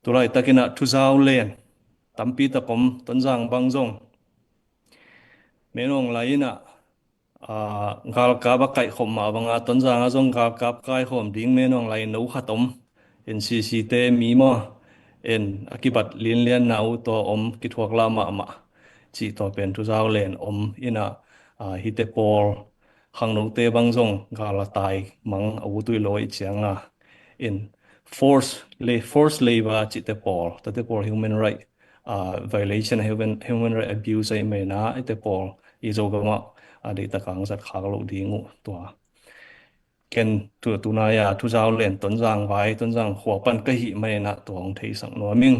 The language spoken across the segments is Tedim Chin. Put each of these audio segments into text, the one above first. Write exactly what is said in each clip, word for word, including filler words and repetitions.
Tulaitak in ah thuzau len tampi tak om, Tonzang bang zong Menawng lai in ah, aa, galkap a kaihkhop mah banga Tonzang ah zong galkap kaikhawm ding Menawng lai no khat om. N C C te mi maw, en a kibat linlianna uh tawh om kithuak la mahmah cih tawh pen thuzau len om in ah, aa, hihte pawl khangnote bang zong gal a tai mang a ut uh hi lo ahih cianga in force le, force labour cihte pawl, tate pawl human right, ah, violation, human, human right abuse ahih manin ah hihte pawl i Zogam ah, ah, deihtak a hong zat khak loh ding uh tua. Ken tu, tunai a thuzau len Tonzang vai, Tonzang khua pan ka hih manin ah tua hong theisak nuam ing.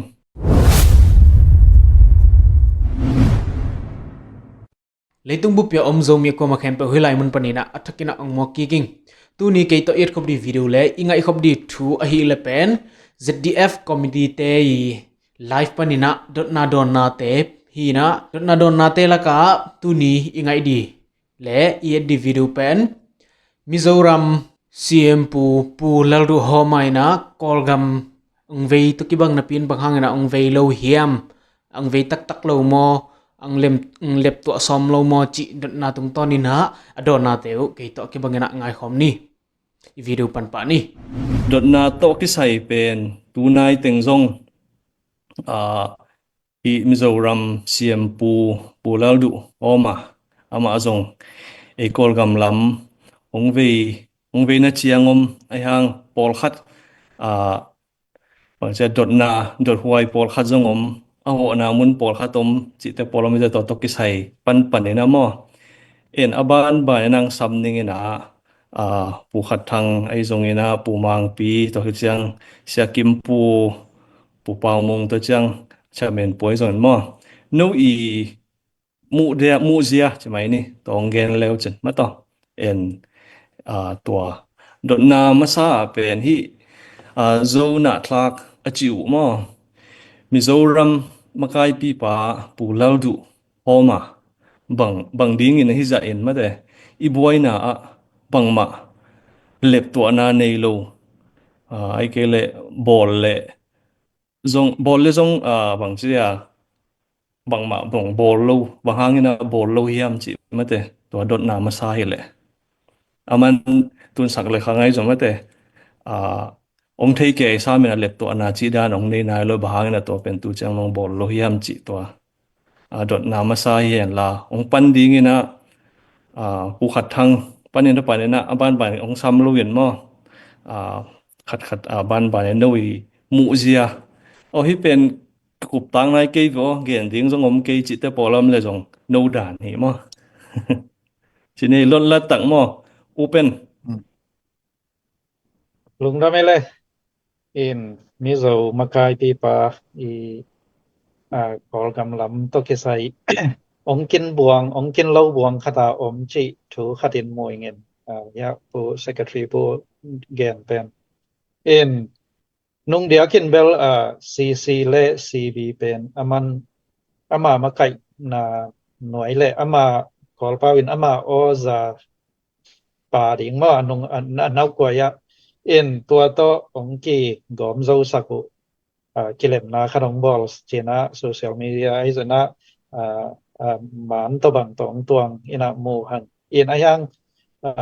Leitung bup a om Zomi a kuamah khempeuh hih lai mun panin ah a thakin ah hong muak kik ing. Tuni kei tawh i et khop ding video le i ngaih khop ding thu ahih leh pen Z D F committee te i live panin ah dotna dawnnate hi in ah, dotna dawnnate lakah tuni i ngaih ding le i et ding video pen Mizoram C M Pu, Pu Lalduhoma in ah Kawlgam hong vei tawh kibang napi in bang hangin ah hong vei lo hiam, hong vei taktak lo maw, hong lem, hong leptuah sawm lo maw cih dotna tungtawn in ah a dawnnate uh kei tawh kibangin ah ngaikhawm ni. I video pan pah ni. Dotna tawh kisai pen tunai teng zong, aa, i Mizoram C M Pu, Pu Lalduhoma, amah zong ei Kawlgam lam hong vei, hong veina ciang om, ahih hang pawlkhat, aa, bangci a dotna, dothuai pawlkhat zong om, a hawhna mun pawlkhat om cihte pawl om, hihte tawh tawh kisai panpan in ah maw, en a banban in ah hong sam ning in ah, aa, Pu Khat Thang ahi zongin ah, Pu Mangpi, tua khit ciang Sia Kim Pu, Pu Pau Mung, tua ciang Chairman Pu ahi zongin maw, no i muh dia, muh zia ci mai ni, tua hong gen leu cin mataw. En, aa, tua dotna masa ah pen hih, aa, Zo nahthlak a ci uh maw, Mizoram makaipipa Pu Lalduhoma bang, bang dingin ahi zah in mate, i buaina ah bangmah leptuahna nei lo, aa, ahih kei leh bawl leh zong, bawl leh zong, aa, bangci a, bangmah bang bawl lo, bang hangin ah bawl lo hiam cih mate, tua dotna masa hi leh. A man tunsak leh kha ngai zong mate, aa, hong thei kei sam in ah leptuahna cih dan hong nei nai lo, bang hangin ah tua pen tu ciang long bawl lo hiam cih tua, aa, dotna masa hi hen la, hong pan dingin ah, aa, Pu Khat Thang panin ah, panin ah, a banban hong sam lo in maw, aa, khatkhat, aa, banban in no i muh zia. Aw, hih pen kup tang nai kei ve aw, gen ding zong om kei cihte pawl om leh zong no dan hi maw. Ci ni, lotlat tak maw, U Pen. Hmm. Lungdam ei le, in Mizo makaipipa i, aa, Kawlgam lam tawh kisai hong kin buang, hong kin lo buang khat a om cih thu khat in mu ing in, aa, ya, Pu Secretary Pu gen pen. In nung diakin bel, aa, C C le C B pen a man, ama makaihna nuai le ama Kawlpau in ama aw za pa ding maw, a nung, a, a naukuai ah in tua tawh hong kigawm zosak uh, aa, kilemna khat hong bawl cin ah social media ahi zongin ah, aa, aa, man tawh bang tawh hong tuang in ah mu hang. In ahih hang, aa,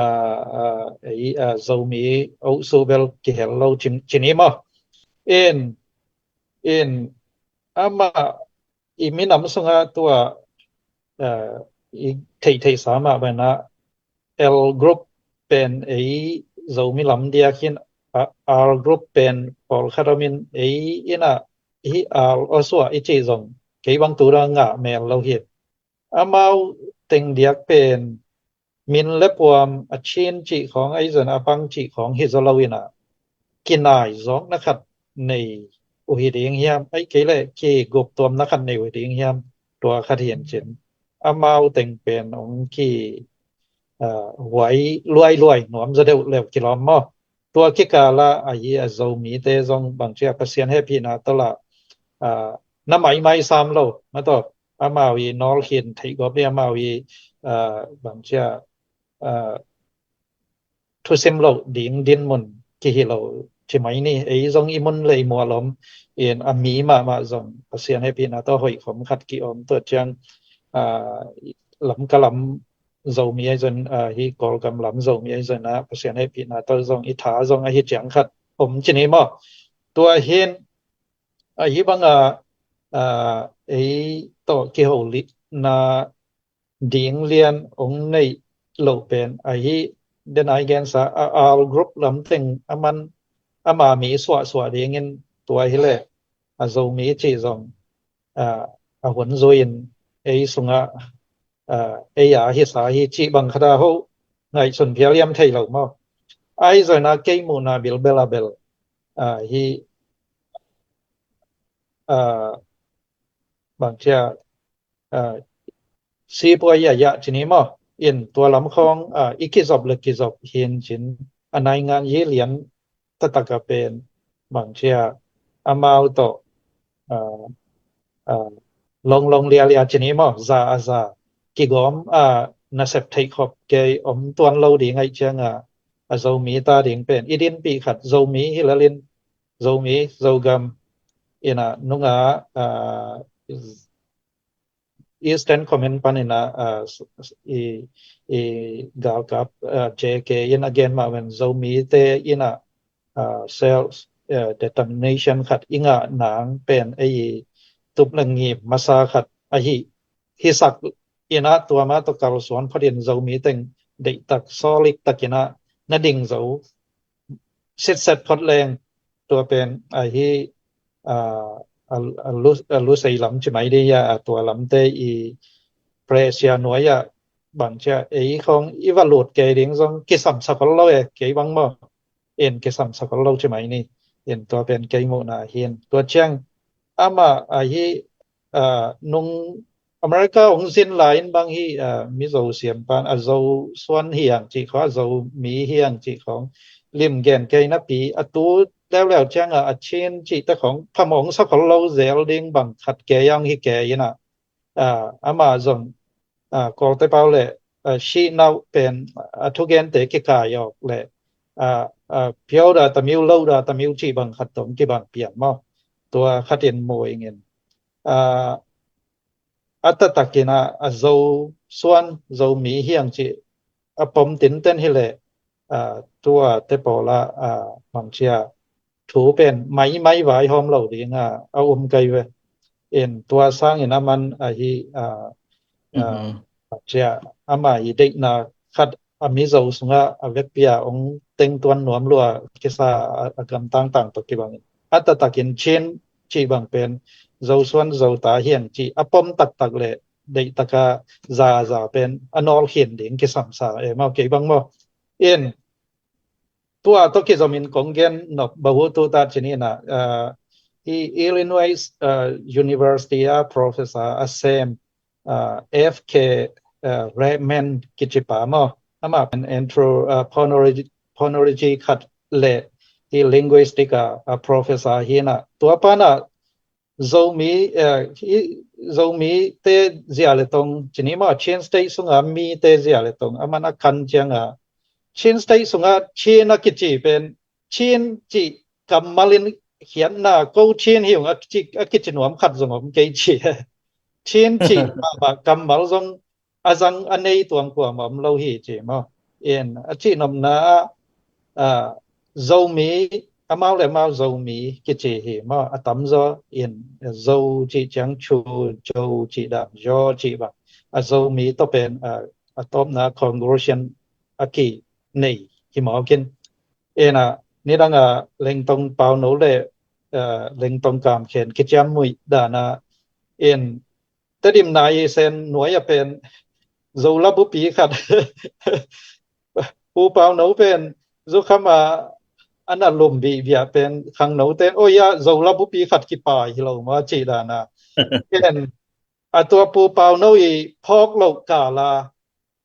aa, ei, aa, Zomi aw su bel kihel lo cin, cin hi maw. In, in amah i minam sungah tua, aa, i theihtheihsa mah bangin ah L group pen ei Zomi lam diak hi in, aa, R group pen pawlkhat om in ei in ah hih R aw suah i cih zong kei bang tu dang ngah mel lo hi. Amau teng diak pen min le puam a cin cih khawng ahi zongin a bang cih khawng hi zaw lo in ah kinai zawkna khat nei uh hi ding hiam, ahih kei leh kigup tuamna khat nei uh hi ding hiam, tua khat hi in cin. Amau teng pen hong ki, aa, huai luailuai nuam zaw deuh leu kilawm maw. Tua kikal ah a hi a Zomite zong bangci a Pasian hehpihna tawh lah, aa, na maimai sam lo mataw, amau i nawlkhin theih gawp ding, amau i, aa, bangci a, aa, thusim loh ding dinmun kihi lo ci mai ni. Ei zong i mun le i mual om in, a mi mahmah zong Pasian hehpihna tawh hoih khom khat ki-om. Tua ciang, ah, Lamka lam Zomi ahi zong, ah, hih Kawlgam lam Zomi ahi zong ah Pasian hehpihna tawh zong i tha zong ahi ciang khat om ci ni maw. Tua hin, ah, hih bang a, ah, ei tawh kiholihna ding lian ong neih loh pen ahi, den a i gensa a, a group lam teng a man, ama mi suahsuah dingin tua hi leh a Zomi cih zong, ah, a hun zui in ei sungah, ah, ei a hisa hi cih bang khat a ho ngaihsun phial hiam thei lo maw. Ahi zong ah kei muhna bilbel a bel, ah, hi, ah, bang cia, ah, sipuai yayah ci ni maw. In tua lam khawng, ah, i kizop le kizop hin cin a naingan yi lian taktak a pen bang cia amau tawh, ah, ah, longlong lialia ci ni maw, za a za kigawm, ah, nasep theih khop kei om tuan lo ding ahi ciang a, a Zomi ta ding pen i dinpih khat Zomi hi lel in, Zomi, Zogam, in a nung a, ah, Eastern Command pan in a, ah, s-, s-, i, i galkap, ah, J K in a gen mah ven Zomite in a, ah, self, ah, determination khat i ngah nang pen ei i tup le ngim masa khat ahi, hisak in a tua mah tawh kalsuan phot in Zomi teng deihtak solid tak in a na ding zo sitset phot leng tua pen ahi, ah, a, a lu-, a lusei lam ci mai ding a, a tua lamte i pressure nuai a bang cia ei khawng i va lut kei ding zong kisam sak ol lo e, kei bang maw. In kisam sak ol lo ci mai ni. In tua pen kei muhna hin. Tua ciang ama ahi, ah, nung America hong zin lai in bang hi, ah, Mizo siampan a Zo suan hiang cih khawng, a Zomi hiang cih khawng lim gen kei napi a tu leuleu ciang a, a Chin cih te khawng phamawh sak ol lo zel ding bang khat kei ang hi kei in a, ah, ama zong, ah, Kawlte pau le, ah, Shinau pen a thugente kikai awk le, ah, ah, Pyo da Tamiu, Lo da Tamiu cih bang khat tawh kibang pian maw. Tua khat in mu ing in. Ah, a taktak in a, a Zo suan, Zomi hiang cih a pom tinten hi leh, ah, tua te pawl a, ah, bang cia thu pen maimai vaihawm lo ding a, a um kei ve. In tua sangin a man ahi, ah, ah, bang cia ama i deihna khat a Mizo sungah a vekpi a ong tengtuan nuam lua kisa a, a gamtang tang tawh kibangin. A taktakin Chin cih bang pen Zo suan Zo ta hiang cih a pom taktak le deihtak a za za pen a nawl khin ding kisam sa e maw, kei bang maw. In tua tawh kizom in kong gen nop bahu tu ta ci ni in a, ah, i Illinois, ah, University a professor a sem, ah, F K, ah, Redman kici pa maw. Ama pen anthro-, ah, phonology, phonology khat le hi linguistic a, a professor hi in a. Tua pan a Zomi, eh, i, Zomite zia le tong ci ni maw, Chin State sunga mite zia le tong a man a kan ciang a, Chin State sunga Chin a kici pen Chin cih kammal in khiatna ko Chin hi ung a kici, a kici nuam khat zong om kei ci. Chin cih mahmah kammal zong a zang a nei tuam kuamah om lo hi ci maw. In a cihnopna ah, ah, Zomi, amau le amau Zomi kici hi maw, a tamzaw in Zo cih ciang Chu, Zo cih dan, Zo cih bang. A Zomi tawh pen, ah, a tawpna congregation a kinei hi mawk in. In a nidang a Lengtong Pauno le, ah, Lengtong Kamkhen kiciam muih dan a in Tedim nai sen nuai a pen Zo labupi khat Pu Pauno pen zukham a ana lum bihbiah pen khangno ten, oi a Zo labupi khat kipai hi lo maw cih dan a. Ken a tua Pu Pauno i phawk loh kal a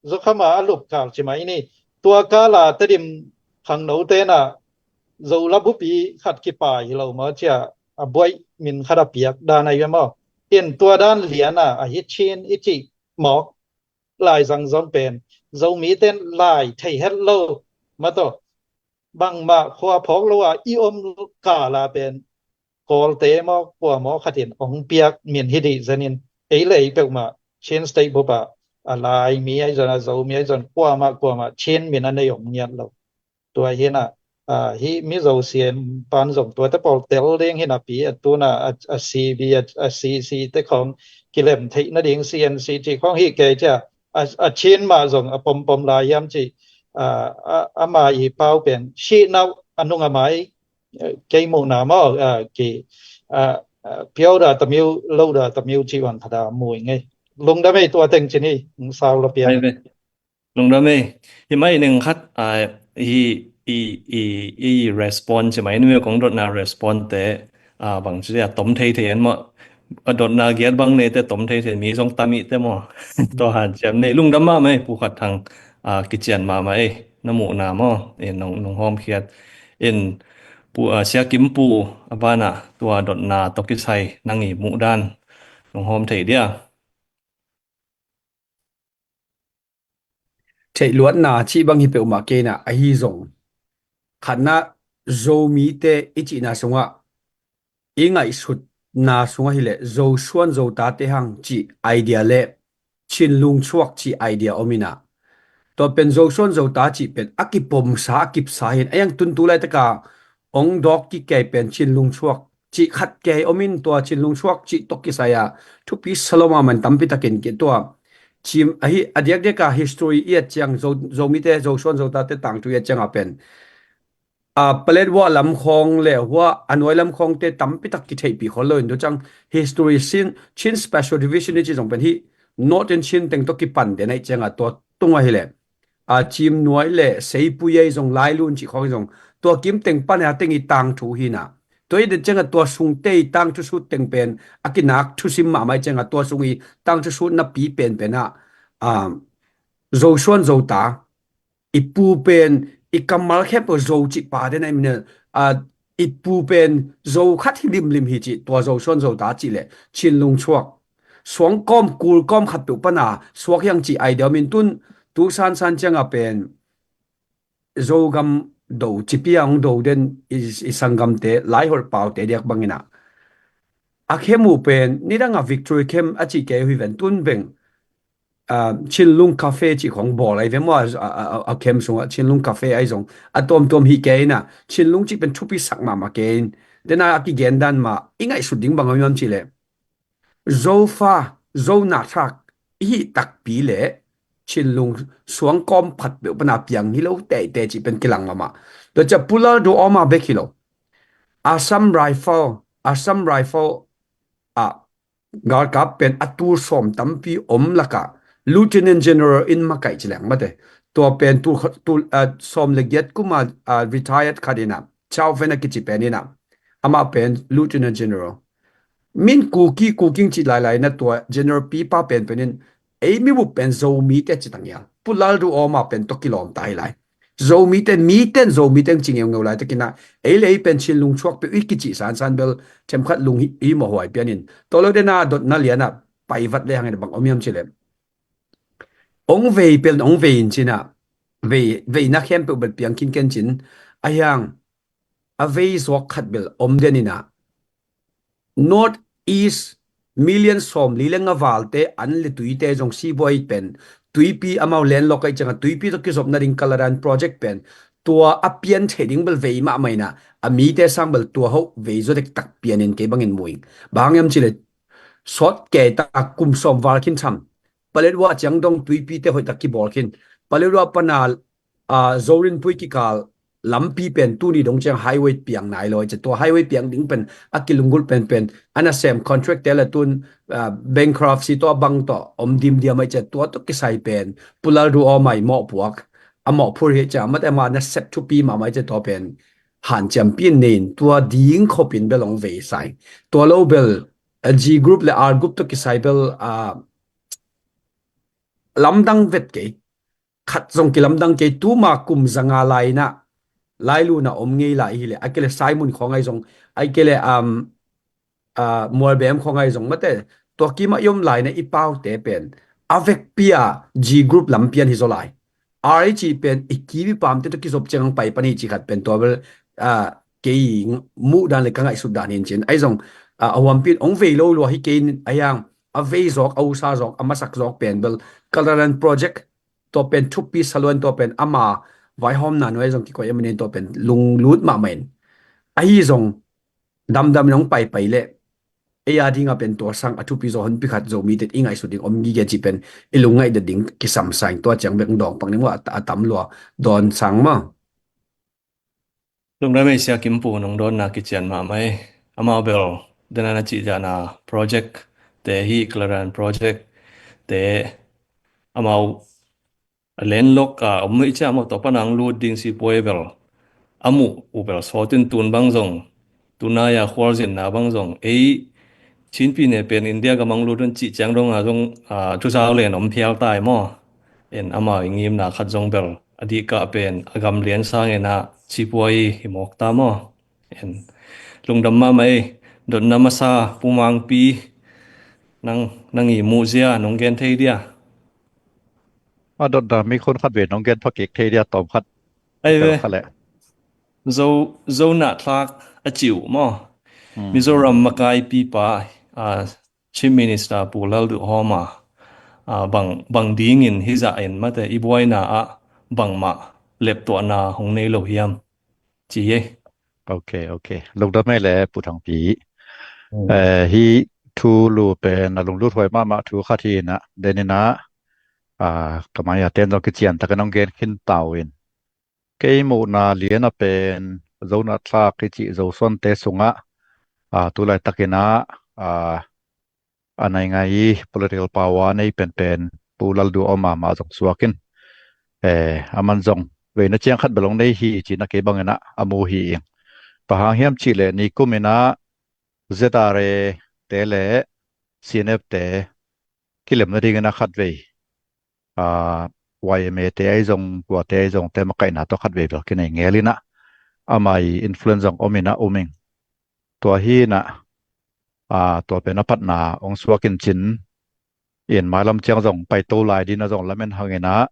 zukham a a lup kal ci mai ni. Tua kal a Tedim khangno ten a Zo labupi khat kipai hi lo maw cia a buaih min khat a piak dan a hi ve maw. In tua dan lian a, a hi Chin i cih mawk laizang zong pen Zomi ten lai thei het lo maw tawh. bangmah khua phawk lo a i om kala pen Kawlte maw, kua maw khat in hong piak min hi dih zen in, ei le ei peuhmah Chin State bup ah a Laimi ahi zong, a Zomi ahi zong, kuamah kuamah Chin min a nei om ngiat lo. Tua hi na, ah, hih Mizo siam pan zong tuate pawl tel ding hi napi, a tu na a, a C B, a, a C C te khawng kilem theih nading C N C cih khawng hi kei cia, a, a Chin mah zong a pompom lai hiam cih, ah, a, ama i pau pen, sih nau a nung a mai, eh, kei muhna maw, ah, ki, ah, ah, pio da tamiu, lo da tamiu cih van phada mui ngei. Lungdam ei tua teng cin hi, sau la pian. Lungdam ei. Hi mai ning khat, ah, i, i, i, i respond ci mai ni mi kong dotna respond te, ah, bang ci a tom thei thei en maw. A dotna giat bang nei te tom thei thei mi zong tam i te maw. Tua hanciam nei lungdam mahmah ei, Pu Khat Thang, ah, kician mahmah ei. Na muhna maw, ei nong, nong hawmkhiat. In Pu, ah, Sia Kim Pu, a banah tua dotna tawh kisai nang i muhdan nong hawm thei dia. Theihluatna cih bang hi peuhmah kei na ahi zong, khatna Zomite i cihna sungah i ngaihsutna sungah hileh Zosuan Zotate hang cih idea le Chin lungchuak cih idea om inah, tua pen Zosuan Zota cih pen a kipomsa a kipsa hin a yang tuntu laitaka ong dawk kikei pen Chin lungchuak cih khat kei om in, tua Chin lungchuak cih tawh kisai a thupi saloma man tampi takin ki tua cim ahi a diakdiaka history i et ciang Zo, Zomite, Zosuan Zotate tangthu i et cianga pen, a, Paletwa lam khawng le hua a nuai lam khawngte tampi tak kitheihpih khol lo in tu ciang history sin Chin Special Division i ci zong pen hi Northern Chin teng tawh kipan den ahi cianga tua tung ahi le, a, Cim Nuai le Seipui ei zong Lailun cih khawng ei zong tua kim teng pan a teng i tangthu hi na. Tua i den cianga tua sungte i tangthu sut teng pen a kinak thusim mahmah i cianga tua sung i tangthu sut napi penpen ah, a, Zosuan Zota i pu pen i kammal khempeuh Zo cih pa den a i minel, a, i pu pen Zo khat hi limlim hi cih tua Zosuan Zota cih le Chin lungchuak suang kawm kul kawm khat peuh pana suak hiang cih ai deuh min tun tu sansan cianga pen Zogam do cipi a hong do den i, i sanggamte Laiholh paute diak bangin ah a khem uh pen nidang a victory khem a cih kei uh hi ven tun beng, ah, Chinlung Cafe cih khong bawl ai ve maw, a, a, a, a khem sungah Chinlung Cafe ai zong a tuamtuam hi kei in ah Chinlung cih pen thupi sak mahmah kei in dena a kigen dan mah i ngaihsut ding bang a mi mam cih leh Zofa, Zo na thak i hih takpi le Chinlung suang kawm phat peuh pana piang hi lo teitei cih pen kilang mahmah. Tua cia Pu Lalduhoma bek hi lo. Assam Rifle, Assam Rifle ah galkap pen a tul sawm tampi om lakah Lieutenant General in makaih ci leng mate. Tua pen tul, tul, ah, sawm le giat kuma, ah, retired khat in ah, Chau Fen a kici pen in ah, amah pen Lieutenant General. Min Kuki, Kuking cih lailai na tua General pipa penpen in ei mi bup pen Zomite ci tang hial. Pu Lalduhoma pen tawh kilawm ta hi lai. Zomite, miten Zomite ang ci ngeungeu lai takin ah ei le ei pen Chinlung chuak peuh i kicih sansan bel themkhat lung hi, hi mawhhuai pian in. Tua lo dena dotna lianah paivat le hangin bang om hiam cih leh ong vei pen ong vei in cin ah vei, veina khempeuh bel piang khin ken cin a hiang a vei zuak khat bel om den in ah North East million sawmli le nga valte an le tuite zong sibuai pen tuipi amau landlock ahi cianga tuipi tawh kizopna ding Kaladan project pen tua a pian thei ding bel vei mahmah in ah a mite sang bel tua hoh vei zaw dektak pian in kei bangin mu ing. Bang hang hiam cih leh sawt kei ta kum sawm val khin tham Paletwa ciang dong tuipite hoihtak kibawl khin. Paletwa pana, ah, Zorinpui kikal lampi pen tuni dong ciang highway piang nai lo. Cia tua highway piang ding pen a kilunggulh penpen a nasem contract te le tun, ah, bankruptcy tawh a bang tawh om dimdiam ai cia tua tawh kisai pen Pu Lalduhoma i mawhpuak a mawhphur hi cia mate ma nasep thupi mahmah ai cia tua pen hanciampi in nei in tua ding khopin bel ong vei sai. Tua lo bel, ah, G group le R group tawh kisai bel, ah, lamdang vet kei. Khat zong kilamdang kei tuma kum zanga lai in ah Lailun ah om ngei lai hi le. Ai kei le Simon khawng ai zong, ai kei le, um, ah, Mualbem khawng ai zong mate. Tua kima i om lai in ah i paute pen a vekpi a G group lampian hi zaw lai. R H pen i kiwi pamte tawh kizop ciang ang pai pan hi ci khat pen tua bel, ah, kei muh dan le ka ngaihsut dan hi in cin. Ahi zong, ah, a huampi in hong vei lo lua hi kei in, ahi hang a vei zawk, a usa zawk, a masak zawk pen bel Kalaran Project, tua pen thupi saluan, tua pen ama vaihawmna nuai zong kikoih emanin tua pen lunglut mahmah in. Ahi zong damdam in hong paipai leh ei a dinga pen tua sang a thupi zaw honpi khat Zomite i ngaihsut ding om gige ci pen i lungngaih det ding kisam sa ing. Tua ciang bek dawng pak ning maw, a tam lua dawn sang maw. Lungdam ei Sia Kim Pu, nong dawnna kician mahmah ei. Amau bel dena na cih zahna project te hi, Kalaran Project te amau a lenlok a om hi ciah maw, tua pana ang lut ding sipuai bel a muh uh bel sawt in tun bang zong, tunai a khualzinna bang zong ei Chinpi ne pen India gam ang lut un cih ciang donga zong, ah, thusau len om phial tai maw. En amau i ngimna khat zong bel a dihkah pen a gam lian sangin ah sipuai hi mawk ta maw. En lungdam mahmah ei. Dotna masa Pu Mangpi, nang, nang i muhzia nong gen thei dia? A dotna mi khun khat ve nong gen phakik thei dia tawm khat. Ei ve. Khat leh. Zo, Zo Nat Thlak a cih uh maw. Hmm. Mizoram makaipipa, ah, Chief Minister Pu Lalduhoma, ah, bang, bang dingin hizah in mate i buaina ah bangmah leptuahna hong nei lo hiam? Ci hi. Ok, ok. Lungdam ei le Pu Thangpi. Hmm. Eh, hih thu lu pen a lunglut huai mahmah thu khat hi in ah, den in ah, ah, ka mai a ten zong kician takin hong gen khin ta uh in. Kei muhna lian a pen Zo Nat Thlak i cih Zosuante sungah, ah, tu laitakin ah, ah, a nai ngai i political power a nei penpen Pu Lalduhoma mah zong suak in. Eh, aman zong veina ciang khat bel hong nei hi cihna kei bangin ah a mu hi ing. Bang hang hiam cih leh nikum in ah Z R A te le C N F te kilem nadingin ah khatvei, ah, Y M A te ahi zong, kuate ahi zong te makaihna tawh khatvei bel kinei ngel in ah, amah i influence zong om in ah um ing. Tua hi in ah, ah, tua pen a patna hong suak in cin, in mailam ciang zong paito lai ding a zong lamen hang in ah,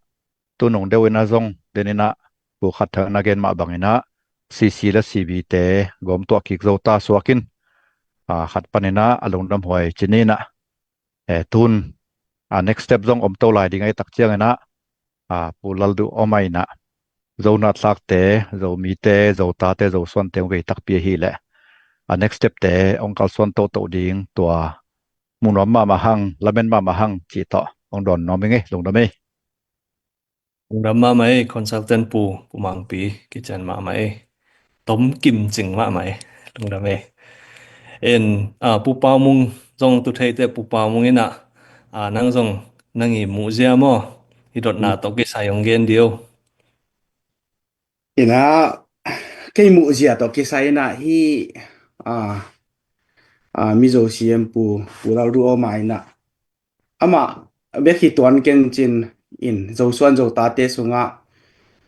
tu nung deuh in ah zong den in ah, pu khat thang in ah gen mah bang in ah, C C le C B te gawm tuah kik zo ta suak in, ah, khat pan in ah a lungdam huai cin in ah, eh, tun, ah, next step zong om to lai ding ahi tak ciangin ah, ah, Pu Lalduhoma in ah Zo Nat Thlakte, Zomite, Zotate, Zosuante hong vei takpi ahih leh, ah, next step te hong kalsuan toto ding tua mu nuam mahmah hang, lamen mahmah hang cih tawh hong dawn nuam ing ei, lungdam ei. Lungdam mahmah ei, consultant pu, Pu Mangpi, kician mahmah ei. Tom kim cing mahmah ei. Lungdam ei. En, ah, Pu Pau Mung zong tu thei teh, Pu Pau Mung in ah, ah, nang zong nang i muhzia maw, i dotna tawh kisai hong gen dih o. In ah, kei muhzia tawh kisai in ah hih, ah, ah, Mizo C M Pu, Pu Lalduhoma in ah, amah bek hi tuan keng cin, in Zosuan Zotate sungah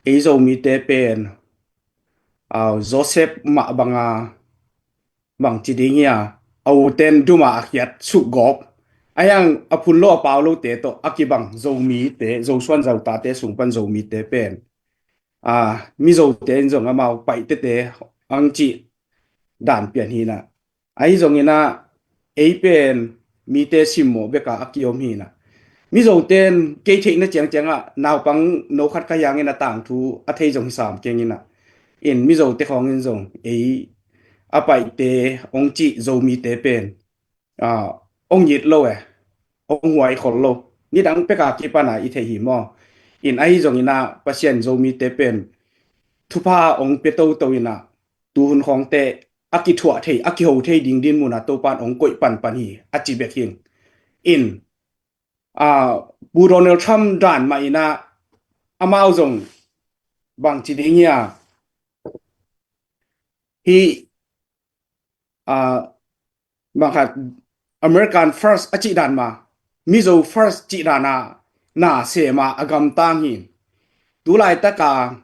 ei Zomite pen, ah, Joseph mah banga bang ci ding hia, a uten duma a khiat sukgawp. Ahi hang a phun lo a pau lote tawh a kibang Zomite, Zosuan Zotate sung pan Zomite pen, ah, Mizote in zong amau paih tete ang cih dan pian hi in ah. Ahi zongin ah ei pen mite simmawh bek a a kiom hi in ah. Mizote in kei theihna ciangciang ah naupang no khat ka hi hangin a tangthu a thei zong hi sam keng in ah. In Mizote khawngin zong ei a paihte hong cih Zomite pen, ah, hong it lo e, hong huai khol lo. Nidang pek a kipan a i thei hi maw. In ahi zongin ah Pasian Zomite pen thupha hong pia toto in ah, tuhun khawngte a kithuah thei, a kiho thei ding dinmun ah Topan hong koih panpan hi a ci bek hi ing. In, ah, Pu Donald Trump dan mah in ah amau zong bang ci ding hia, hih, ah, bang khat American first a cih dan mah, Mizo first cih dan a na sem a a gamtang hi. Tu laitaka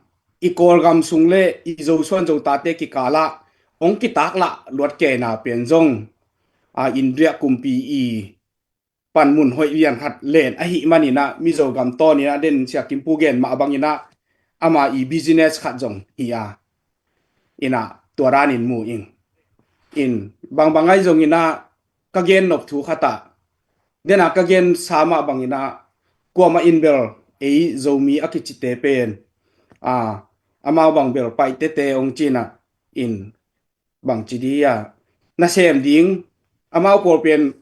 i Kawlgam sung le i Zosuan Zotate kikal ah hong kitaklah luat keina pen zong, ah, India kumpi i panmun hoih lian khat len ahih manin ah, Mizo gam tawn in ah, den Sia Kim Pu gen mah bangin ah, ama i business khat zong hi a, in ah tua dan in mu ing. In bangbang ahi zongin ah, ka gen nop thu khat ah, den ah ka gen sa mah bangin ah, kuamah in bel ei Zomi a kicite pen, a, amau bang bel Paite te hong ci in ah, in bangci ding a, nasem ding, amau pawl pen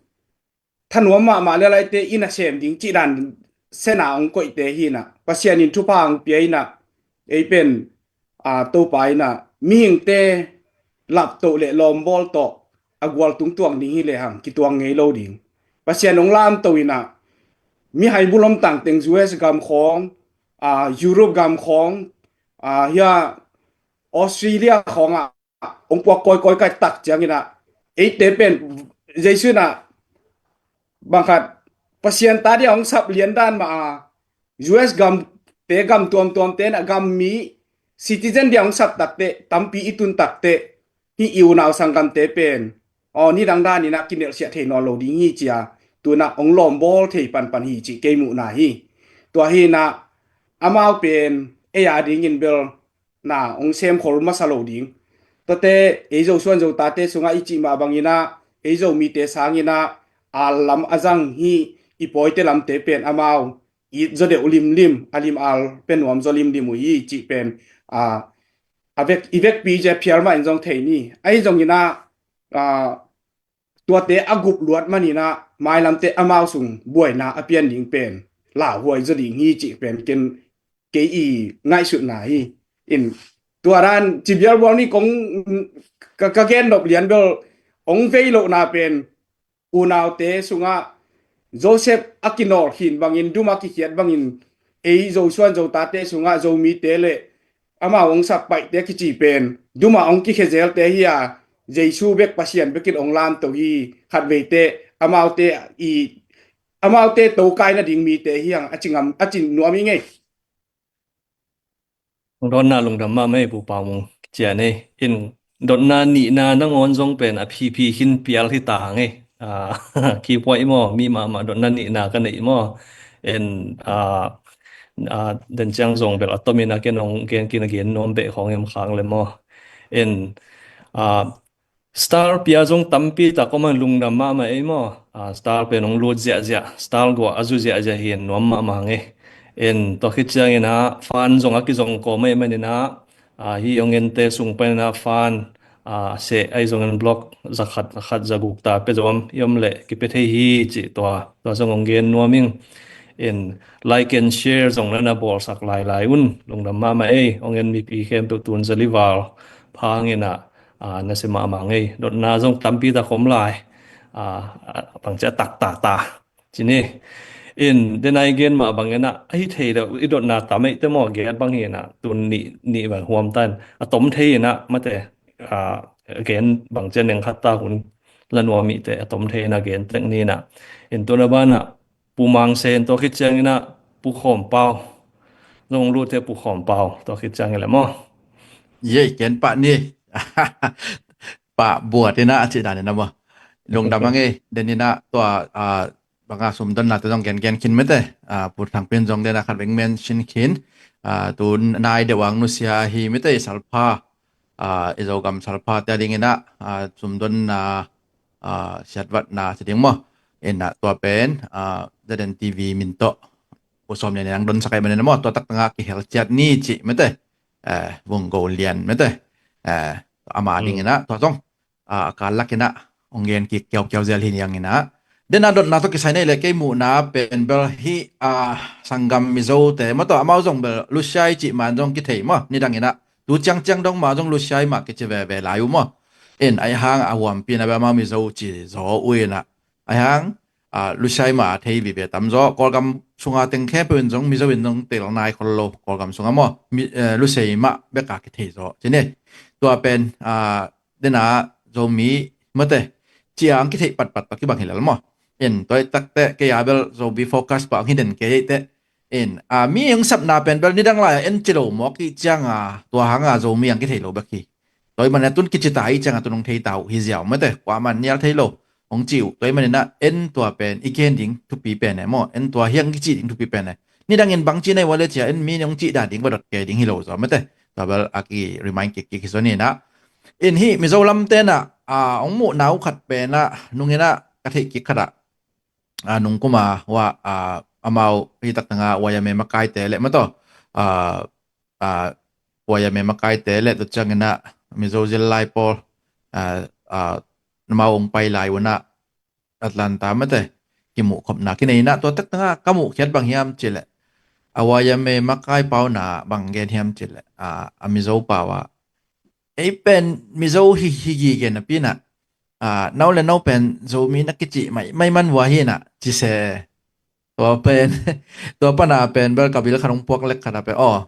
thanuam mahmah le laite i nasem ding cih dan sen a hong koihte hi in ah, Pasian in thupha hong pia in ah, ei pen, a, Topa in ah mihingte laptoh le lawmbawl tawh a gual tung tuang ding hi lehang kituang ngei lo ding. Pasian hong lamto in ah, mihai bulom tangteng U S gam khawng, a, Europe gam khawng, a, hia Australia khawng ah hong puak kawikawi ka hih tak ciangin ah, eite pen Jesu in ah bang khat Pasian ta dia hong sap lian dan mah a, U S gamte, gam tuamtuamte in ah gam mi citizen dia hong sap takteh, tampi i tun takteh, hih i unau sanggamte pen, aw, nidang dan in ah kinelhsiah thei nawn lo ding hi ci a, tu in ah hong lawmbawl thei panpan hi cih kei muhna hi. Tua hi in ah, amau pen ei a dingin bel na hong semkhol masa lo ding. Tuate ei Zo suan Zo tate sungah i cih mah bangin ah, ei Zomite sangin ah, a lam a zang hi, i pawite lamte pen amau it zaw deuh limlim, a lim al pen nuam zaw limlim uh hi cih pen, a, a vek, i vekpi zia phial mah in zong thei ni. Ahi zongin ah, a, tuate a gup luat manin ah, mailamte amau sung buaina a pian ding pen lauhuai zaw ding hi cih pen ken, kei i ngaihsutna hi. In tua dan ci bialbual ni kong, ka, ka gen nop lian bel hong vei lohna pen, unaute sungah Joseph a kinawl khin bangin, dum a kikhiat bangin, ei Zo suan Zo tate sungah Zomite le amau hong sap Paite kici pen dum a hong kikhia zelte hi a, Jesu bek, Pasian bekin hong lamto hi. Khatveite amaute i, amaute tokai nading mite hi hang a ci ngam, a ci nuam hi ngei. Dotna lungdam mahmah ei, Pu Pau Mung, cian ei. In dotna nihna nangawn zong pen a phipi khin pial hi ta hang ei. A, key point maw, mi mahmah dotna nihna ka neih maw. In, a, a, den ciang zong bel a tomin a ken hong gen khin a gen nuam beh khawng em khang le maw. In, a, star pia zong tampi tak om a, lungdam mahmah ei maw. A, star pen hong lut ziahziah, star guah a zu ziahziah hi, en nuam mahmah hang ei. En tua khit ciangin ah fan zong a kizong kawm ahih manin ah, a, hih hong ente sung panin ah fan, a, seh ahi zongin block zakhat, zakhat, zaguk ta pia zong i om leh kipia thei hi cih tua, tua zong hong gen nuam ing. En like and share zong na na bawlsak lailai un, lungdam mahmah ei. Hong en mipi khempeuh tun zali val pha hangin ah, a, nasia mahmah ngei. Dotna zong tampi tak om lai. A, a, bangci a taktak ta ci ni. In, den a i gen mah bangin ah, ahi thei deuh i dotna tam ei te maw, gen bang hi in ah, tun nih, nih bang huam ta in. A tom thei in ah, mate, a, gen bangci a neng khat ta hun la nuam i te, a tom thei in ah gen tek ni in ah. In, tun a ban ah, Pu Mang Sen, tua khit ciangin ah Pu Khawm Pau. Zong lut te Pu Khawm Pau, tua khit ciangin le maw. Yei, ken pah ni. Pah buat in ah, a cih dan in ah maw. Lungdam hang ei, den in ah tua, a, bang a sumdonna te zong gen gen khin mate. A, Pu Thang Pin zong den a khat veng mention khin. A, tu nai deuh ang nusia hi mate, i salpha. A, i Zogam salpha te a ding in ah, a, sumdonna, a, siatvatna ci ding maw. In ah tua pen, a, Z N T V min tawh Pu Sawm Lian in hong donsak ahih manin maw, tua taktak a kihel ciat ni cih mate. Eh, Vung Go Lian mate. Eh, ama ding in ah, tua zong, a, a kal lak in ah hong gen kik kiaukiau zel hi ni ang in ah. Den a dotna tawh kisai nei le kei muhna pen bel hih, a, sanggam Mizo te maw, tua amau zong bel Lusiai cih man zong kithei maw, nidang in ah. Tu ciangciang dong mah zong Lusiai mah kici veve lai uh maw. In, ahi hang a huampi in ah bel amau Mizo ci zaw uh in ah. Ahi hang, a, Lusiai mah a thei vive tam zaw. Kawlgam sunga teng khempeuh in zong Mizo in zong tel nai khol lo, Kawlgam sunga maw. Mi, eh, Lusei mah bek a kithei zaw ci ni. Tua pen, a, den a Zomi mate, ci a hong kithei patpat tawh kibang hi lel maw. In, tua i takte kei a bel Zomi focus pah hong hi den kei ei te. In, a, mi hong sapna pen bel nidang lai a en ci lo mawk i ciang a, tua hang a Zomi hong kithei lo bek hi. Tua ahih manin a tun kici ta i ciang a tun hong thei ta uh hi ziau mate, kuaman nial thei lo. hong ci uh. Tua ahih manin ah en tua pen i gen ding thupi pen e maw, en tua hiang kici ding thupi pen e. Nidangin bang ci na hi ua le cia en mi hong ci dan ding va dot kei ding hi lo zaw mate. Tua bel a ki remind kik kik hi zaw ni na. In hih Mizo lamte na a hong muhna uh khat pen ah nungin ah ka theih kik khat ah a nungkum a ua a amau hih taktak a Y M A makaite le mataw a a Y M A makaite le tua ciangin ah Mizo zil lai pawl a a amau hong pai lai un ah Atlanta mate kimuh khopna kinei in ah tua taktak a ka muh khiat bang hiam cih leh a Y M A makai pau na bang gen hiam cih leh a a Mizo pau ah ei pen Mizo hi hi gige napi in ah a no le no pen Zomi na kici mai mai man ua hi in ah ci se. Tua pen tua pan a pen bel ka bil khat hong puak lek khat a pen aw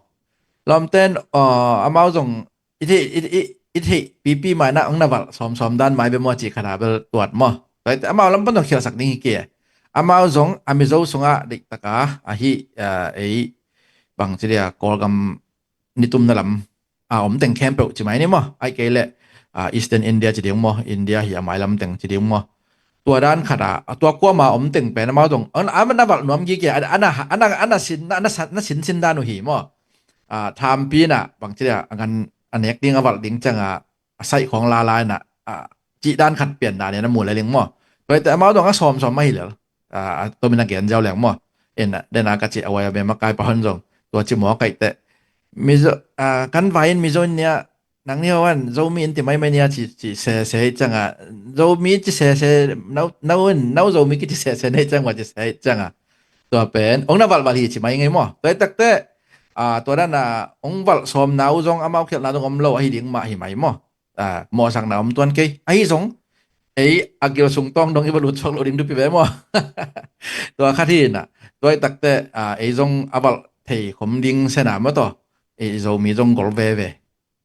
lawmten aw amau zong i theih i i i theih pipi mai na hong na valh sawmsawm dan mai be maw ci khat a bel tuat maw. Tua i te amau lam pan zong khialsak ding hi kei. Amau zong a Mizo sungah deihtak a ahi a ei bang ci dia Kawlgam nitumna lam a om teng khempeuh ci mai ni maw. Ahih kei leh a Eastern India ci ding maw, India hi a mailam teng ci ding maw. Tua dan khat a tua kuama om teng pen amau zong an an na valh nuam gige a na a na a na sin na na sa- na sin sin dan uh hi maw. A thampi na bang ci dia a ngan a nek ding a valh ding ciang a a saih khawng lala in ah a cih dan khat pian dan in a mu le ling maw. Tua i te amau zong a sawmsawm ahi lel a a tomin a gen ziau leng maw. In ah den a ka ci a Y M A makai pau in zong tua ci maw kaih te Mizo a kan vai in Mizo in nia nang ni ho an Zomi in ti mai mai nia ci ci se se hi ciang a Zomi ci se se nau nau in nau Zomi ki ci se se nei ciang wa ci se hi ciang a tua pen ong na valh valh hi ci mai ngei maw. Tua i tak te a tua dan a ong valh sawm na uh zong amau khialhna zong om lo ahi ding mah hi mai maw. A mawhsakna om tuan kei ahi zong ei a gil sung tawng dong i va lut suak lo ding dupi ve maw. Tua khat hi in ah tua i tak te a ei zong a valh thei khom ding se na maw taw ei Zomi zong gol veve.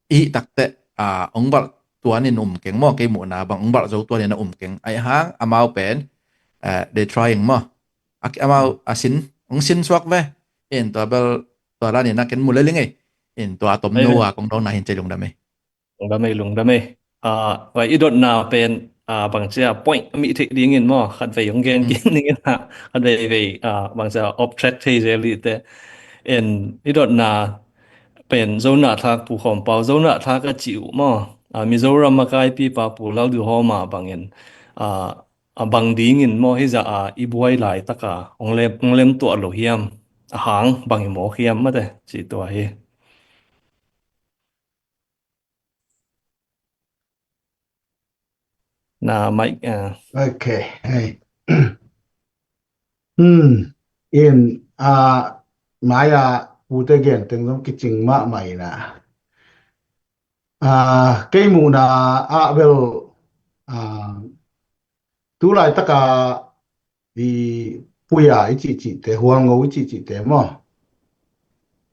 I hih tak te a ong valh tuan in um keng maw, kei muhna bang ong valh zo tuan in a um keng. Ahi hang amau pen a they trying maw. A amau a sin ong sin suak ve. In tua bel tua dan in a ken mu le ling ei. In tua a tom no a kong dong na hin cei lungdam ei. Lungdam ei, lungdam ei. A vai i dotna pen a bangcia point a mih theih dingin maw khat vei ong gen gen dingin a khat vei vei a bangcia off track thei zel i te. En i dotna pen Zona thlak pu khawm pau Zona thlak a ci uh maw. A Mizoram a kaipi pa pu Lalduhawma bangin a a bang dingin maw hi zah a i buai laitaka ong lem ong lem tuah lo hiam. A hang bang i mawk hiam mate ci tua hi. Na mai uh. Okay. Hey. Hmm. In a mai a pute gen teng zong kicing mahmah ina. A kei muhna ah bel a tu laitaka i puia i cihcihte hualngo i cihcihte maw.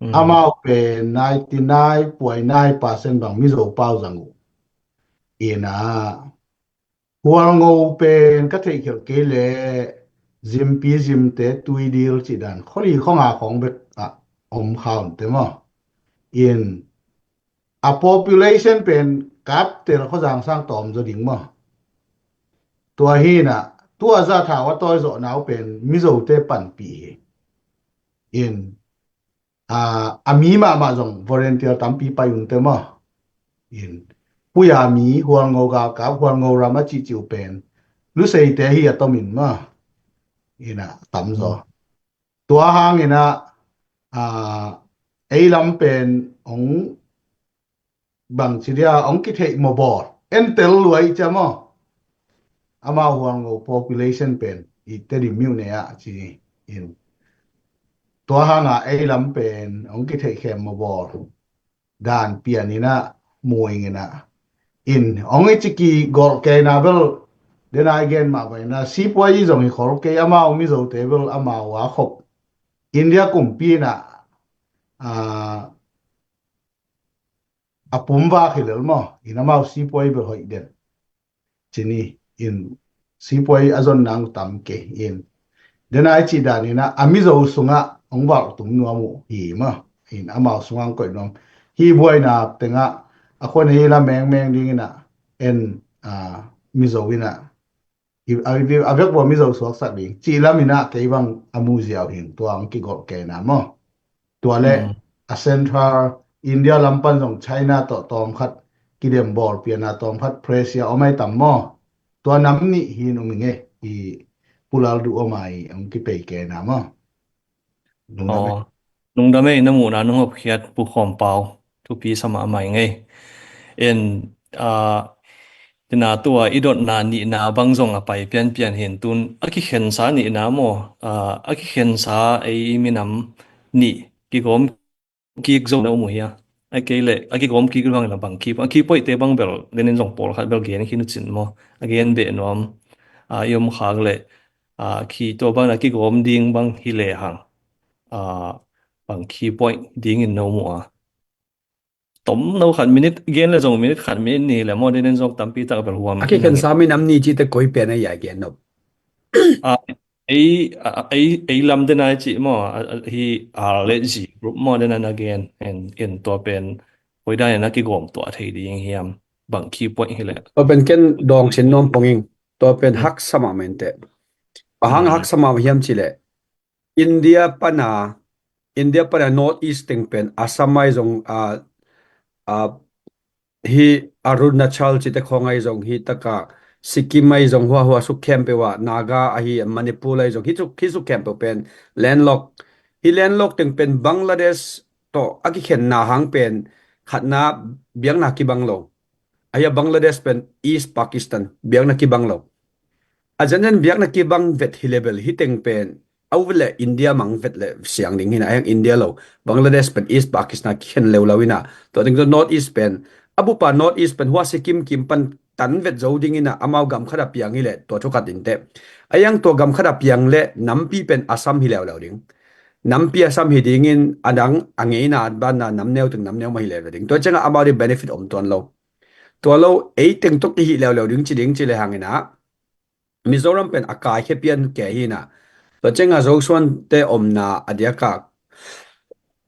Amau pen ninety nine point nine percent bang Mizo pau zang uh. Ina hualngo pen ka theihkhelh kei le zimpi zimte tuidil cih dan kholi khonga khong bek ah om khaunte maw. In a population pen kaptel khuazang sang tawm zaw ding maw. Tua hi na tua za thau a tawi zawh nau pen Mizote panpih hi. In a mi mahmah zong volunteer tampi pai unte maw. In puia mi hualngo galkap hualngo ram a cihcih uh pen luseite hi a tomin maw. In a tam zaw. Tua hangin a a ei lam pen ong bang ci dia ong kitheih mawbawl entel luai cia maw. Amau hualngo population pen i Tedim miuh ne ah ci in tua hanga ei lam pen ong kitheih khem mawbawl dan pian ina muing ina in ong i ciki golh keina bel dena i gen mah baina sipuai i zong hi khol kei amau Mizote bel amau a khop India kumpi ina a a pum vak hi lel maw in amau sipuai bel hoih den. Cini in sipuai a zon nang tam kei in dena i cih dan ina a Mizo sungah ong valh tum nuam uh hi maw. In amau sungah ong koih nuam hi buaina tengah a khuan ei la mengmeng ding ina en a Mizo ina a vek bua Mizo suaksak ding cih lam in ah kei bang a mu ziau hing tua ang kigolh kei na maw. Tua le a central India lam pan zong China tawh tawm khat kidem bawl pian a tawm khat pressure om ai tam maw. Tua nam nih hin um ing e. I Pu Lalduh om ai ang kipei kei na maw. Lungdam e. Aw, lungdam e, na muhna nong hopkhiat Pu Khawm Pau, thupi sa mahmah ing e. En, ah, tina tua i dotna nihna bang zong a pai pianpian hin tun a kikhensa nihna maw, ah, a kikhensa ei minam nih kigawm kik zo na um uh hia? A kei leh a kigawm kik bang la bang ki, a kipoihte bang bel denin zong pawlkhat bel gen khin uh cin maw, a gen beh nuam, ah, i om khak leh, ah, khi tua bang a kigawm ding bang hi lehang, ah, bang khi point dingin no mu a. Tom no khat minute gen le zong minute khat minute ni le maw, denin zong tampi tak bel huam a kikhen sa minam ni cite koi pen a ia gen no. Ah, ei, ah, ei, ei lam dena i cih maw, ah, ah, hi R le G group maw dena na gen, en, en tua pen koi dan in a kigawm tua thei ding hiam, bang khi point hi le. Tua pen ken dawng sin nuam ponging. Tua pen haksa mah mente. A hang haksa mah hiam ci le India pana, India pana North East teng pen Assam ai zong, ah, ah, hi Arunachal cite khawng ai zong hi taka Sikkim ai zong huahua suk khempeuh ah, Naga ahi Manipur ai zong hi suk, hi suk khempeuh pen landlock. Hi landlock teng pen Bangladesh tawh a kikhenna hang pen khatna biakna kibang lo. Ahi a Bangladesh pen East Pakistan biakna kibang lo. A zenzen biakna kibang vet hi le bel hi teng pen a u le India mang vet le siang ding hina, a heng India lo. Bangladesh pen East Pakistan kikhen leuleu ina. Tua ding tua North East pen a bupa North East pen hua Sikkim kim pan tan vet zo ding ina, amau gam khat a piang hi le tua thu khat inte. A yang tua gam khat a piang le nampi pen Assam hi leuleu ding. Nampi Assam hi dingin a dang a ngeina banna nam neu teng nam neu mah hi leuleu ding. Tua cianga amau di benefit om tuan lo. Tua lo ei teng tok i hi leuleu ding ci ding ci le hang ina. Mizoram pen a kaikhe pian ke hi na. Tua cianga Zosuan te omna a diaka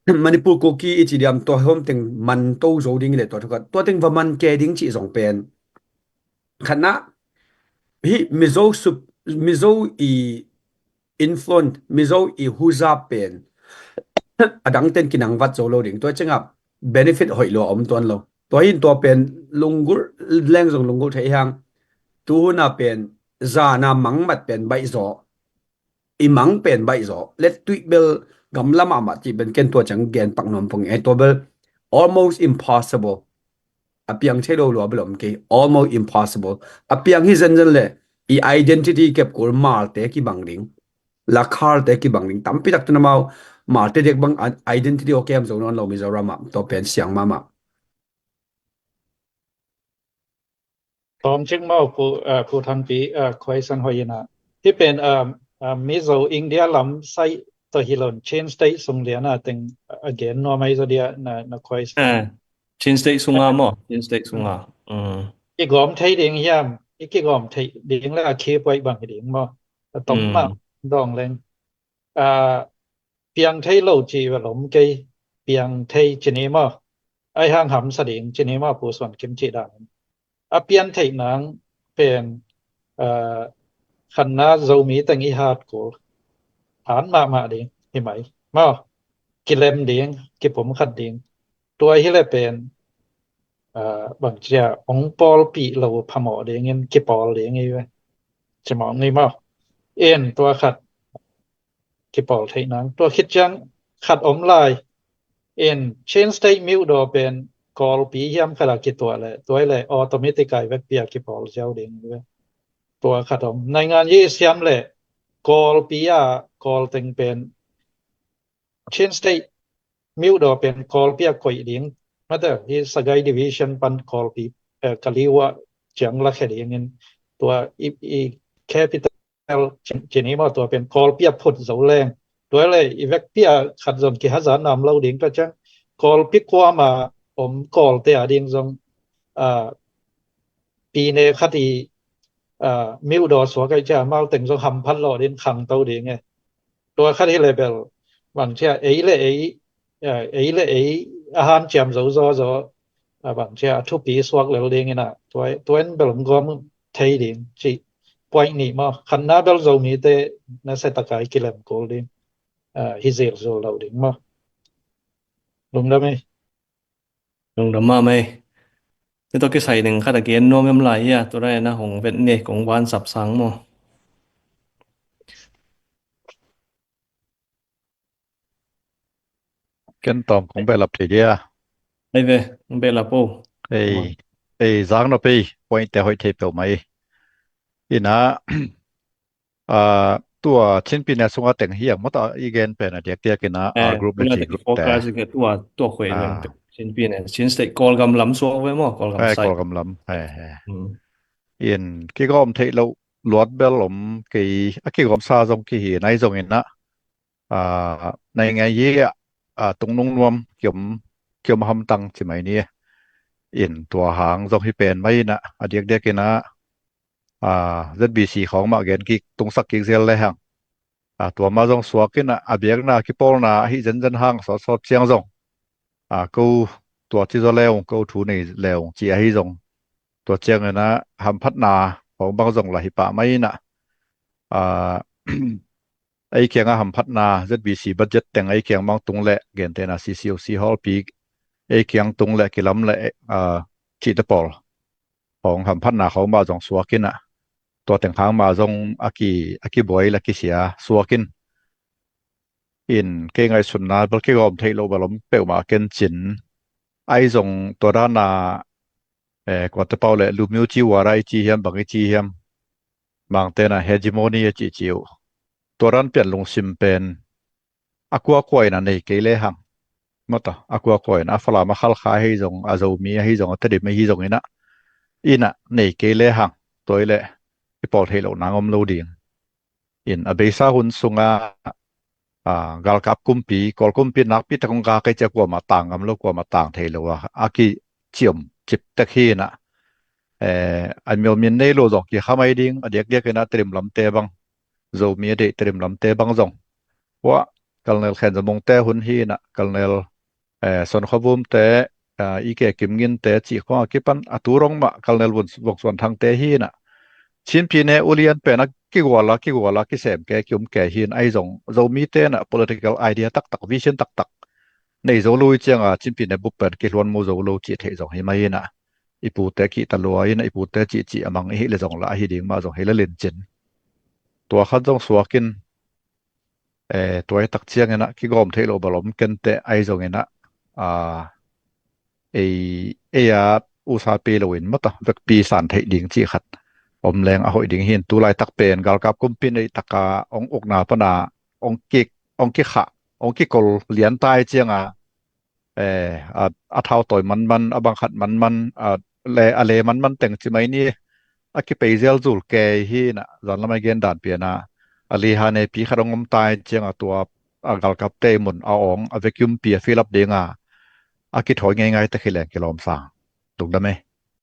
Manipur Kuki i ci diam tua hom teng man to zo ding le tua thukat. Tua teng va man ke ding ci zong pen. Khatna hi Mizo sup, Mizo i influence, Mizo i huza pen a dang ten kinang vat zo lo ding. Tua cianga benefit hoih lua om tuan lo. Tua hin tua pen lunggulh leng zong lunggulh thei hang. Tuhuna pen zana mangmat pen baih zaw. I mang pen baih zaw. Let tuih bel gamla mahmah cih pen ken tua ciang gen pak nuam pong. Ei tua bel almost impossible. A piang thei lo lua bel om kei. Almost impossible. A piang hi zenzen le i identity kep kul Malte kibang ding. Lakhalte kibang ding. Tampi tak tun amau Malte dek bang a-, identity o kem zo nawn lo Mizoram ah. Tua pen siang mahmah. Tawm cik maw, Pu, ah, Pu Thanpi, ah, question hoih ina. Hi pen, ah, ah, Mizo India lam sai tawh hi lon Chin State sung liana teng a gen nuam ai zaw dia na, na question. Eh, Chin State sunga maw, Chin State sunga. Mm. Kigawm thei ding hiam, i kigawm thei ding le a khi puai bang hi ding maw. A tom ma dawng leng. Ah, piang thei lo ci va lom kei, piang thei ci ni maw. Ai hang hamsa ding ci ni maw, Pu Suan Kim ci dan. A pian theih nang pen, ah, khanna Zomi teng i hat kul. Han mahmah ding, hi mai. Maw, kilem ding, kipum khat ding. Tua hi le pen, ah, bang cia, ong pawl pi lo phamawh ding in kipawl ding i ve. Ci mawng ni maw. En tua khat kipawl theih nang. Tua khit ciang khat om lai. In Chin State miuh daw pen Kawlpi hiam khat a kituah le, tua le automatic ai vekpi a kipawl ziau ding ve. Tua khat om. Naingan yi siam le Kawlpi a Kawl teng pen Chin State miuh daw pen Kawlpi a koih ding. Mate, hi Sagaing Division pan Kawlpi, eh, Kaliwa ciang la khe ding in tua i, i capital ci ni maw, tua pen Kawlpi a phut zo leng. Tua le i vekpi a khat zong kihazat nam lo ding tua ciang Kawlpi kuama om Kawlte a ding zong, ah, pine khat i, ah, miuh daw suak ai cia mau teng zong hamphat lawh ding khangto ding e. Tua khat hi le bel bang cia ei le ei, ah, ei le ei a hanciam zo zaw zaw, ah, bang cia a thupi suak lel ding ina tua, tua en bel gawm thei ding ci. point nih maw, khatna bel Zomite nasia taka i kilem kul ding, ah, hi zelzel lo ding maw. Lungdam ei. Lungdam mahmah ei. Ni tawh kisai ning khat a gen nuam em lai hia, tua rai na hong vet ni, kong van sap sang maw. Ken tawm kong behlap thei dia. Ei ve, kong behlap o. Ei, ei, zang no pei, point te hoih thei peuh mai. Ina, ah, tua Chin Pyine sunga teng hi ang mawta i gen pen a diakdiak ina, ah, group le ci group te. Tua, tua khuai pen Chin Pyine, Chin State Kawlgam lam suak ve maw, Kawlgam side. Kawlgam lam, he, he. In kigawm theih loh luat bel om kei, a kigawm sa zong kihi nai zong ina, ah, nai ngai hi ah, ah, tungnung nuam kiom, kiom hamtang ci mai ni. In tua hang zong hi pen mai ina, a diakdiak ina, ah, Z B C khawng mah gen kik, tungsak kik zel le hang. Ah, tua mah zong suak ina, a biakna kipawlna ahi zenzen hang sawtsawt ciang zong, ah, ko tua ci zaw le ung, ko thu nei le ung ci ahi zong, tua ciang ina hamphatna khawng bang zong la hi pah mai ina, ah, ei kianga hamphatna Z B C budget teng ei kiang mang tung le, gentehna C C O C hall pi ei kiang tung le, kilam le, ah, cihte pawl khawng hamphatna khawng mah zong suak ina, tua teng hang mah zong a ki, a kibuai le kisia suak in. In kei ngaihsutna bel kigawm theih loh bel om peuhmah ken cin. Ahi zong tua dana, eh, kuate pau le lumio ci wara i ci hiam, bang i ci hiam, Mangte na hegemony a cihcih uh. Tua dan pian lungsim pen a kuakua ina nei kei le hang. Mawta, a kuakua ina, a Falam a Khalkha ahi zong, a Zomi ahi zong, a Tedim ahi zong ina, ina nei kei le hang. Tua i le i pawl theih loh nang om lo ding. In a beisa hun sunga, ah, galkap kumpi, Kawl kumpi nakpi tak hong ga kei cia kuamah tang ngam lo, kuamah tang thei lo a, a kiciom cip tek hi ina, eh, a mio min nei lo zong kikha mai ding, a diakdiak ina Tedim lamte bang, Zomi a deih Tedim lamte bang zong. Ua, Colonel Khen Za Mung te hun hi ina, Colonel, eh, Son Khaw Vum te, ah, I K Kim Ngin te cih khawng a kipan a tu rong mah Colonel Vung, Vung Suan Thang te hi ina. Chin Pyine ulian pen a kigual a, kigual a, kisem ke, kium ke hi ina, ahi zong Zomi te na political idea taktak, vision taktak nei zo lo i cianga Chin Pyine bup pen kiluan mu zo lo cih theih zong hi mai ina. I pute kihta lua ina, i pute cihcih a mang i hih le zong la ahi ding mah zong hi le lincin. Tua khat zong suak in, eh, tua i tak ciang ina kigawm theih loh bel om ken teh, ahi zong ina, ah, ei, ei a usa pi lo in mawta vekpi san theih ding cih khat om leng a hoih ding hi in, tu laitak pen galkap kumpi nei taka ong ukna pana ong kik, ong kikhah, ong kikol lian tai cianga, eh, a, a thau tawi manman, a bang khat manman, a le, a le manman teng ci mai ni, a kipei zel zul kei hi ina, zan lamai gen dan piana, a liha nei pi khat ong om tai cianga tua, a galkap te mun a ong, a vacuum pi a fill up dinga, a kithawi ngeingai tak hi leng kilawm sang. Lungdam ei.